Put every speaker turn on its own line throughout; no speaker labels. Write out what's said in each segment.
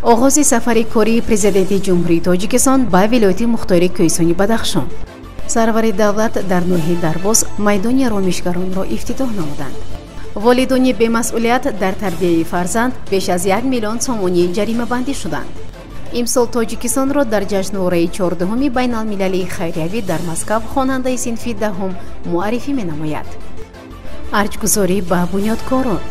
Оғози сафари кории Президенти Ҷумҳурии Тоҷикистон ба вилояти мухтори Кӯҳистони Бадахшон. Сарвари давлат дар ноҳияи Дарвоз майдони ромишгаронро ифтитоҳ намуданд. Волидони бемасъулият дар тарбияи фарзанд беш аз 1 миллион сомонӣ ҷаримабандӣ шуданд. Имсол Тоҷикистонро дар ҷашнвораи 14-уми байналмилалии хайриявӣ дар Москав хонандаи синфи 10-ум муаррифӣ менамояд. Арҷгузорӣ ба бунёдкорон.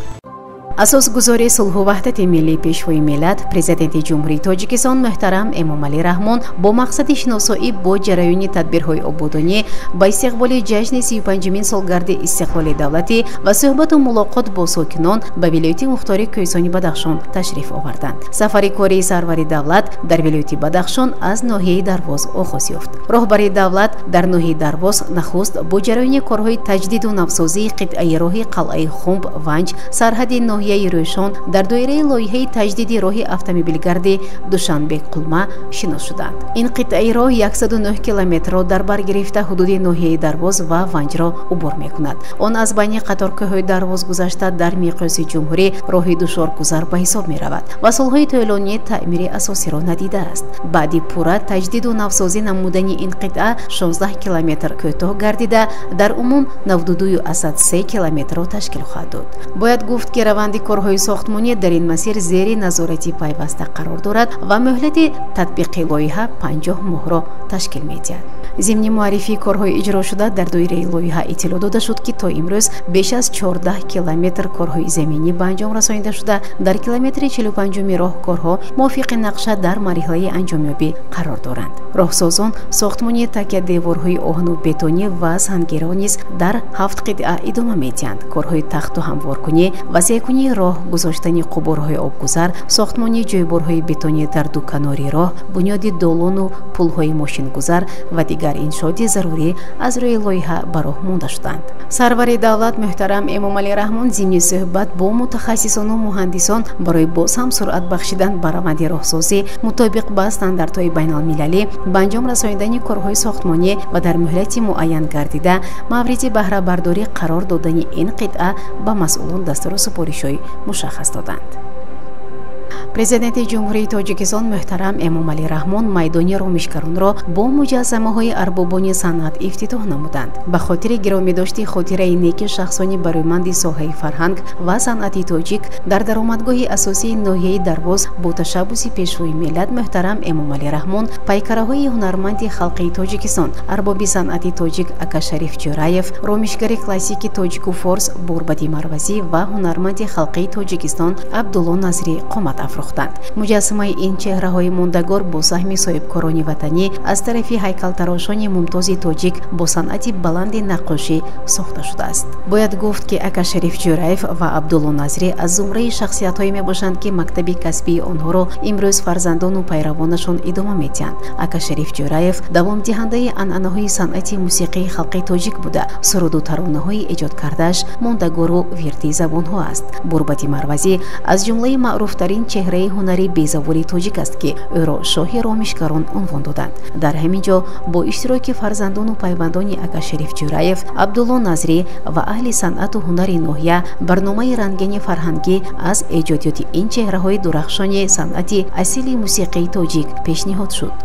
Асосгузори сулҳу ваҳдати миллӣ, Пешвои миллат, Президенти Ҷумҳурии Тоҷикистон муҳтарам Эмомалӣ Раҳмон бо мақсади шиносоӣ бо ҷараёни тадбирҳои ободонӣ ба истиқболи ҷашни 35-мин солгарди истиқлоли давлатӣ ва суҳбату мулоқот бо сокинон ба вилояти мухтори Кӯҳистони Бадахшон ташриф оварданд. Сафари кории сарвари давлат дар вилояти Бадахшон аз ноҳияи Дарвоз оғоз ёфт. Роҳбари давлат дар ноҳияи Дарвоз нахуст бо ҷараёни корҳои таҷдиду навсозии қитъаи роҳи қалъаи Хумб Ванҷ, сарҳади ноҳияи Рӯшон дар доираи лоиҳаи таҷдиди роҳи автомобилгарди Душанбе-Қулма шинос шуданд. Ин қитъаи роҳ 109 километрро дар бар гирифта, ҳудуди ноҳияи Дарвоз ва Ванҷро убур мекунад. Он аз байни қаторкӯҳҳои Дарвоз гузашта, дар миқёси ҷумҳурӣ роҳи душворгузар ба ҳисоб меравад ва солҳои тӯлонӣ таъмири асосиро надидааст. Баъди пурра таҷдиду навсозӣ намудани ин қитъа 16 километр кӯтоҳ гардида, дар умум 92,3 километрро ташкил хоҳад дод. Бояд гуфт, ки раванди корҳои сохтмонӣ дар ин масир зери назорати пайваста қарор дорад ва муҳлати татбиқи лоиҳа 50 моҳро ташкил медиҳад. Зимни муаррифии корҳои иҷрошуда дар доираи лоиҳа иттилоъ дода шуд, ки то имрӯз беш аз 14 километр корҳои заминӣ ба анҷом расонида шуда, дар километри 45-уми роҳ корҳо мувофиқи нақша дар марҳилаи анҷомёбӣ қарор доранд. Роҳсозон сохтмони такя-деворҳои оҳану бетонӣ ва сангиро низ дар 7 қитъа идома медиҳанд. Корҳои тахту ҳамворкунӣ, васеъкунии роҳ, гузоштани қубурҳои обгузар, сохтмони ҷойборҳои бетонӣ дар ду канори роҳ, бунёди долону пулҳои мошингузар ва дигар иншооти зарурӣ аз рӯи лоиҳа ба роҳ монда шуданд. Сарвари давлат муҳтарам Эмомалӣ Раҳмон зимни суҳбат бо мутахассисону муҳандисон барои боз ҳам суръат бахшидан ба раванди роҳсозӣ мутобиқ ба стандартҳои байналмилалӣ, ба анҷом расонидани корҳои сохтмонӣ ва дар муҳлати муайян гардида мавриди баҳрабардорӣ қарор додани ин қитъа ба масъулон дастуру супоришҳои мушаххас доданд. Президенти Ҷумҳурии Тоҷикистон муҳтарам Эмомалӣ Раҳмон майдони ромишгаронро бо муҷассамаҳои арбобони санъат ифтитоҳ намуданд. Ба хотири гиромидошти хотираи неки шахсони барӯманди соҳаи фарҳанг ва санъати тоҷик дар даромадгоҳи асосии ноҳияи Дарвоз бо ташаббуси Пешвои миллат муҳтарам Эмомалӣ Раҳмон пайкараҳои ҳунарманди халқи Тоҷикистон, арбоби санъати тоҷик Акашариф Ҷӯраев, ромишгари классики тоҷику форс Бурбади Марвазӣ ва ҳунарманди халқии Тоҷикистон Абдулло Назрӣ қомат афрохтанд. Муҷассамаи ин чеҳраҳои мондагор бо саҳми соҳибкорони ватанӣ аз тарафи ҳайкалтарошони мумтози тоҷик бо санъати баланди наққошӣ сохта шудааст. Бояд гуфт, ки Акашариф Ҷӯраев ва Абдулло Назрӣ аз зумраи шахсиятҳое мебошанд, ки мактаби касбии онҳоро имрӯз фарзандону пайравонашон идома медиҳанд. Акашариф Ҷӯраев давомдиҳандаи анъанаҳои санъати мусиқии халқи тоҷик буда, суруду таронаҳои эҷод кардааш мондагору вирди забонҳо аст. Бурбади Марвазӣ аз ҷумлаи маъруфтарин чеҳраи ҳунари безаволи тоҷик аст, ки ӯро шоҳи ромишгарон унвон доданд. Дар ҳамин ҷо бо иштироки фарзандону пайвандони Акашариф Ҷӯраев, Абдулло Назрӣ ва аҳли санъату ҳунари ноҳия барномаи рангини фарҳангӣ аз эҷодиёти ин чеҳраҳои дурахшони санъати асили мусиқии тоҷик пешниҳод шуд.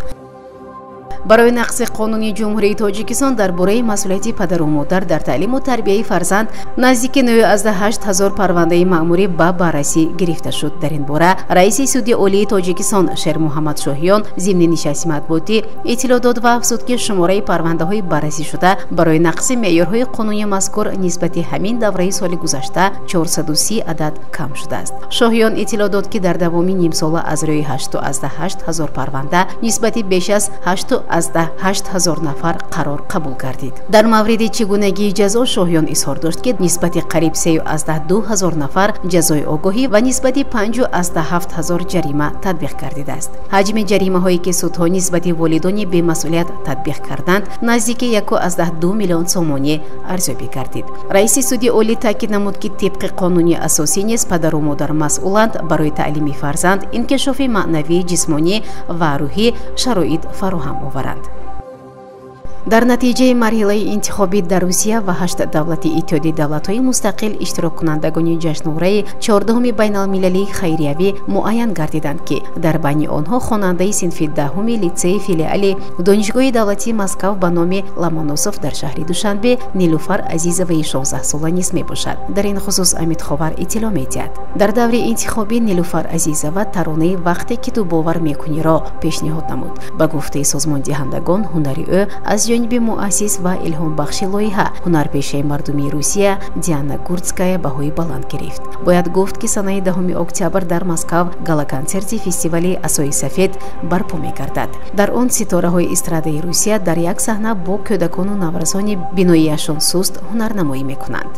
Барои нақзи қонуни Ҷумҳурии Тоҷикистон дар бораи масъулияти падару модар дар таълиму тарбияи фарзанд наздики 98 ҳазор парвандаи маъмурӣ ба баррасӣ гирифта шуд. Дар ин бора раиси Суди Олии Тоҷикистон Шермуҳаммад Шоҳиён зимни нишасти матбуотӣ иттилоъ дод ва афзуд, ки шумораи парвандаҳои баррасӣшуда барои нақзи меъёрҳои қонуни мазкур нисбати ҳамин давраи соли гузашта 430 адад кам шудааст. Шоҳиён иттилоъ дод, ки дар давоми нимсола аз рӯи 8,8 ҳазор парванда нисбати беш аз 8,8 ҳазор нафар қарор қабул гардид. Дар мавриди чигунагии ҷазо Шоҳиён изҳор дошт, ки нисбати қариб 3,2 ҳазор нафар ҷазои огоҳӣ ва нисбати 5,7 ҳазор ҷарима татбиқ гардидааст. Ҳаҷми ҷаримаҳое, ки судҳо нисбати волидони бемасъулият татбиқ карданд, наздики 1,2 миллион сомонӣ арзёбӣ гардид. Раиси Суди Олӣ таъкид намуд, ки тибқи қонуни асосӣ низ падару модар масъуланд барои таълими фарзанд, инкишофи маънавӣ, ҷисмонӣ ва рӯҳӣ шароит фароҳам оваранд. Дар натиҷаи марҳилаи интихобӣ дар Русия ва 8 давлати Иттиҳоди давлатҳои мустақил иштироккунандагони ҷашнвораи 14-уми байналмилалии хайриявӣ муайян гардиданд, ки дар байни онҳо хонандаи синфи 10-уми литсеи филиали Донишгоҳи давлатии Москав ба номи Ломоносов дар шаҳри Душанбе Нилуфар Азизоваи 16-сола низ мебошад. Дар ин хусус Амид Ховар иттилоъ медиҳад. Дар даври интихобӣ Нилуфар Азизова таронаи «Вақте ки ту бовар мекуниро» пешниҳод намуд. Ба гуфтаи созмондиҳандагон, ҳунари ӯ аз ҷониби муассис ва илҳомбахши лоиҳа, ҳунарпешаи мардумии Русия Диана Гурцкая баҳои баланд гирифт. Бояд гуфт, ки санаи 10 октябр дар Москав галаконсерти фестивали «Асои сафед» барпо мегардад. Дар он ситораҳои эстрадаи Русия дар як саҳна бо кӯдакону наврасони биноияшон суст ҳунарнамоӣ мекунанд.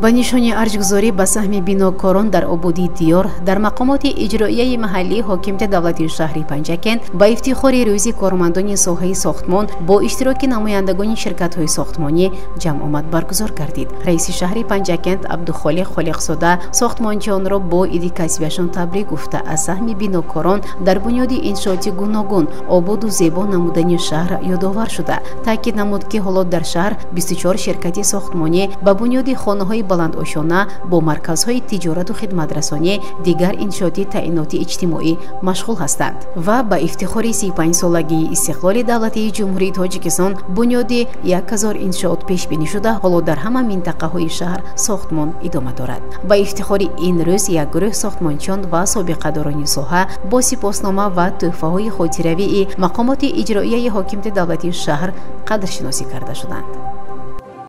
Ба нишони арҷгузорӣ ба саҳми бинокорон дар ободии диёр дар мақомоти иҷроияи маҳаллии ҳокимияти давлатии шаҳри Панҷакент ба ифтихори рӯзи кормандони соҳаи сохтмон бо иштироки намояндагони ширкатҳои сохтмонӣ ҷамъомад баргузор гардид. Раиси шаҳри Панҷакент Абдухолиқ Холиқзода сохтмончиёнро бо иди касбияшон табрик гуфта, аз саҳми бинокорон дар бунёди иншооти гуногун, ободу зебо намудани шаҳр ёдовар шуда, таъкид намуд, ки ҳоло дар шаҳр 24 ширкати сохтмонӣ ба бунёди хонаҳои баландошёна бо марказҳои тиҷорату хидматрасонӣ, дигар иншооти таъиноти иҷтимоӣ машғул ҳастанд ва ба ифтихори 35-солагии истиқлоли давлатии Ҷумҳурии Тоҷикистон бунёди 1000 иншоот пешбинӣ шуда, ҳоло дар ҳама минтақаҳои шаҳр сохтмон идома дорад. Ба ифтихори ин рӯз як гурӯҳ сохтмончиён ва собиқадорони соҳа бо сипоснома ва тӯҳфаҳои хотиравии мақомоти иҷроияи ҳокимияти давлатии шаҳр қадршиносӣ карда шуданд.